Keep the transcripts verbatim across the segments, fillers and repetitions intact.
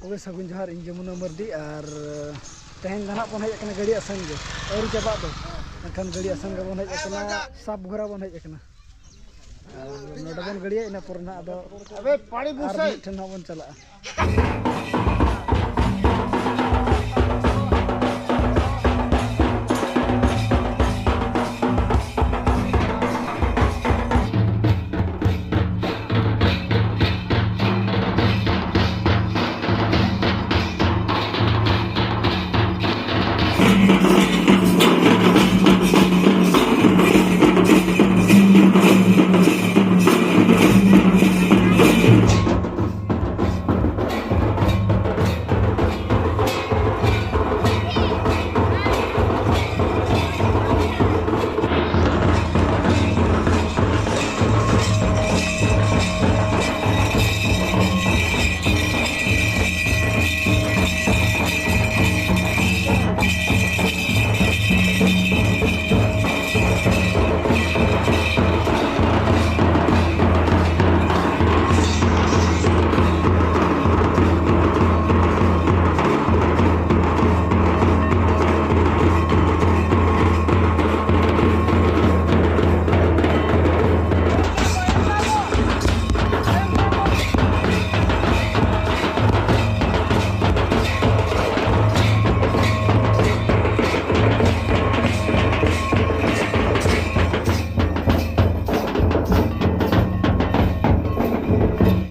ᱠᱚᱜᱮ ᱥᱟᱹᱜᱩᱱ ᱡᱚᱦᱟᱨ, ᱤᱧ ᱡᱚᱢᱩᱱᱟ ᱢᱟᱹᱨᱰᱤ᱾ ᱟᱨ ᱛᱮᱦᱮᱧ ᱫᱚ ᱱᱟᱦᱟᱜ ᱵᱚᱱ ᱦᱮᱡ ᱟᱠᱟᱱᱟ ᱜᱟᱹᱲᱤ ᱟᱥᱮᱱ ᱜᱮ, ᱟᱹᱣᱨᱤ ᱪᱟᱵᱟᱜ ᱫᱚ, ᱢᱮᱱᱠᱷᱟᱱ ᱜᱟᱹᱲᱤ ᱟᱥᱮᱱ ᱜᱮᱵᱚᱱ ᱦᱮᱡ ᱟᱠᱟᱱᱟ, ᱥᱟᱵ ᱜᱷᱚᱲᱟ ᱵᱚᱱ ᱦᱮᱡ ᱟᱠᱟᱱᱟ᱾ ᱟᱨ ᱱᱚᱰᱮ ᱵᱚᱱ ᱜᱟᱹᱲᱤᱭᱟ, ᱤᱱᱟᱹ ᱯᱚᱨᱮ ᱱᱟᱦᱟᱜ ᱟᱫᱚ ᱟᱵᱮ ᱯᱟᱲᱤ ᱟᱨ ᱵᱩᱥᱟᱹᱭ᱾ ᱢᱤᱫ ᱴᱷᱮᱱ ᱱᱟᱦᱟᱜ ᱵᱚᱱ ᱪᱟᱞᱟᱜᱼᱟ᱾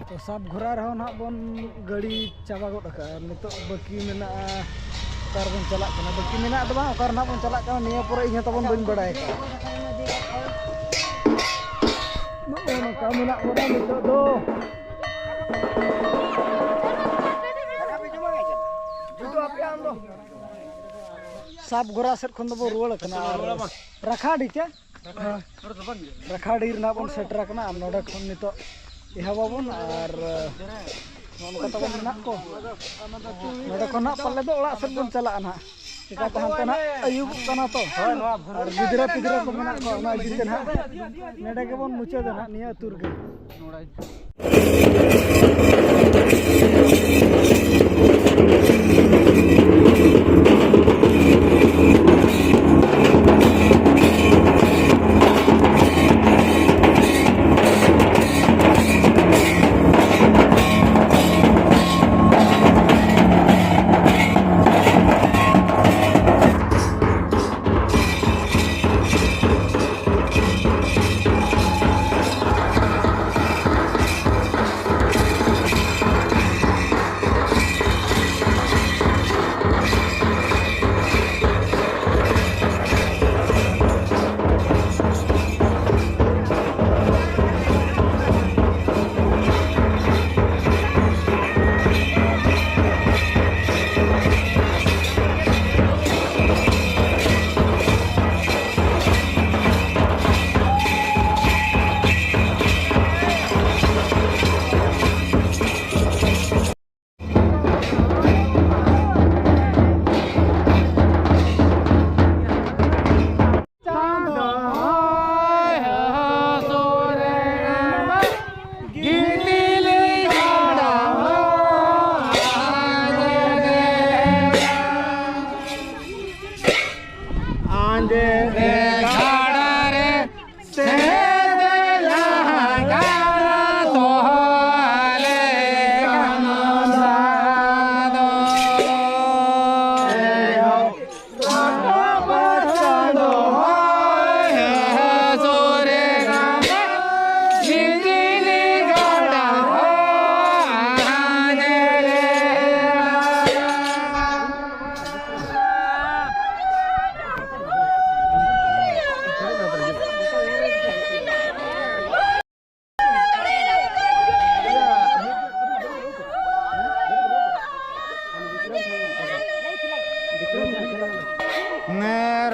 ᱛᱚ, ᱥᱟᱵ ᱜᱷᱚᱨᱟ ᱨᱮᱦᱚᱸ ᱱᱟᱦᱟᱜ ᱵᱚᱱ ᱜᱟᱹᱲᱤ ᱪᱟᱵᱟ ᱜᱚᱫ ᱟᱠᱟᱫᱼᱟ᱾ ᱱᱤᱛᱚᱜ ᱵᱟᱹᱠᱤ ᱢᱮᱱᱟᱜᱼᱟ, ᱚᱠᱟ ᱨᱮᱵᱚᱱ ᱪᱟᱞᱟᱜ ᱠᱟᱱᱟ? ᱵᱟᱹᱠᱤ ᱢᱮᱱᱟᱜ ᱫᱚ ᱵᱟᱝ, ᱚᱠᱟ ᱨᱮ ᱱᱟᱦᱟᱜ ᱵᱚᱱ ᱪᱟᱞᱟᱜ ᱠᱟᱱᱟ, ᱱᱤᱭᱟᱹ ᱯᱚᱨᱮ ᱤᱧ ᱦᱚᱸ ᱛᱟᱵᱚᱱ ᱵᱟᱹᱧ ᱵᱟᱲᱟᱭ ᱟᱠᱟᱫᱼᱟ᱾ ᱱᱚᱜᱼᱚ ᱱᱚᱝᱠᱟ ᱢᱮᱱᱟᱜ ᱵᱚᱱᱟ ᱱᱤᱛᱚᱜ ᱫᱚ᱾ ᱥᱟᱵ ᱜᱷᱚᱨᱟ ᱥᱮᱫ ᱠᱷᱚᱱ ᱫᱚᱵᱚ ᱨᱩᱣᱟᱹᱲ ᱠᱟᱱᱟ ᱟᱨ ᱨᱟᱠᱷᱟᱰᱤ ᱪᱮ? ᱨᱟᱠᱷᱟᱰᱤ ᱨᱮᱱᱟᱜ ᱵᱚᱱ ᱥᱮᱴᱮᱨ ᱟᱠᱟᱱᱟ᱾ ᱟᱨ ᱱᱚᱰᱮ ᱠᱷᱚᱱ ᱱᱤᱛᱚᱜ ᱮᱦᱚᱵ ᱟᱵᱚᱱ ᱟᱨ ᱱᱚᱜᱼᱚ ᱱᱚᱝᱠᱟ ᱛᱟᱵᱚᱱ ᱢᱮᱱᱟᱜ ᱠᱚ᱾ ᱱᱚᱰᱮ ᱠᱷᱚᱱ ᱱᱟᱜ ᱯᱟᱞᱮ ᱫᱚ ᱚᱲᱟᱜ ᱥᱮᱫ ᱵᱚᱱ ᱪᱟᱞᱟᱜᱼᱟ ᱱᱟᱦᱟᱜ᱾ ᱪᱤᱠᱟᱹᱛᱮ ᱦᱟᱱᱛᱮ ᱱᱟᱜ ᱟᱹᱭᱩᱵᱚᱜ ᱠᱟᱱᱟ ᱛᱚ᱾ ᱦᱳᱭ, ᱱᱚᱣᱟ ᱵᱷᱳᱨ ᱟᱨ ᱜᱤᱫᱽᱨᱟᱹ ᱯᱤᱫᱽᱨᱟᱹ ᱠᱚ ᱢᱮᱱᱟᱜ ᱠᱚᱣᱟ, ᱚᱱᱟ ᱤᱫᱤ ᱛᱮ ᱱᱟᱦᱟᱜ ᱱᱚᱰᱮ ᱜᱮᱵᱚᱱ ᱢᱩᱪᱟᱹᱫᱟ ᱱᱟᱦᱟᱜ ᱱᱤᱭᱟᱹ ᱟᱹᱛᱩ ᱨᱮᱜᱮ᱾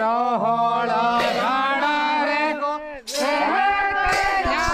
ᱨᱚᱦᱚᱲ ᱜᱟᱰᱟ ᱨᱮ ᱠᱚ ᱥᱮᱨᱮᱧᱟ᱾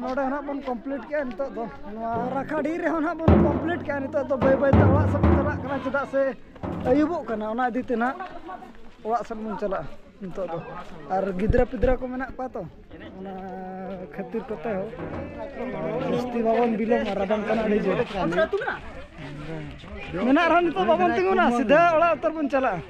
ᱱᱚᱰᱮ ᱱᱟᱦᱟᱜ ᱵᱚᱱ ᱠᱚᱢᱯᱞᱤᱴ ᱠᱮᱜᱼᱟ ᱱᱤᱛᱚᱜ ᱫᱚ᱾ ᱱᱚᱣᱟ ᱨᱟᱠᱷᱟᱰᱤ ᱨᱮᱦᱚᱸ ᱱᱟᱦᱟᱜ ᱵᱚᱱ ᱠᱚᱢᱯᱞᱤᱴ ᱠᱮᱜᱼᱟ᱾ ᱱᱤᱛᱚᱜ ᱫᱚ ᱵᱟᱹᱭ ᱵᱟᱹᱭ ᱛᱮ ᱚᱲᱟᱜ ᱥᱮᱫ ᱵᱚᱱ ᱪᱟᱞᱟᱜ ᱠᱟᱱᱟ, ᱪᱮᱫᱟᱜ ᱥᱮ ᱟᱹᱭᱩᱵᱚᱜ ᱠᱟᱱᱟ᱾ ᱚᱱᱟ ᱤᱫᱤ ᱛᱮ ᱱᱟᱦᱟᱜ ᱚᱲᱟᱜ ᱥᱮᱫ ᱵᱚᱱ ᱪᱟᱞᱟᱜᱼᱟ ᱱᱤᱛᱚᱜ ᱫᱚ᱾ ᱟᱨ ᱜᱤᱫᱽᱨᱟᱹ ᱯᱤᱫᱽᱨᱟᱹ ᱠᱚ ᱢᱮᱱᱟᱜ ᱠᱚᱣᱟ ᱛᱚ, ᱚᱱᱟ ᱠᱷᱟᱹᱛᱤᱨ ᱠᱚᱛᱮ ᱦᱚᱸ ᱡᱟᱹᱥᱛᱤ ᱵᱟᱵᱚᱱ ᱵᱤᱞᱚᱢᱟ᱾ ᱨᱟᱵᱟᱝ ᱠᱟᱱᱟ ᱟᱹᱰᱤ ᱡᱳᱨ᱾ ᱢᱮᱱᱟᱜ ᱨᱮᱦᱚᱸ ᱱᱤᱛᱚᱜ ᱵᱟᱵᱚᱱ ᱛᱤᱸᱜᱩᱱᱟ, ᱥᱤᱫᱷᱟᱹ ᱚᱲᱟᱜ ᱩᱛᱟᱹᱨ ᱵᱚᱱ ᱪᱟᱞᱟᱜᱼᱟ᱾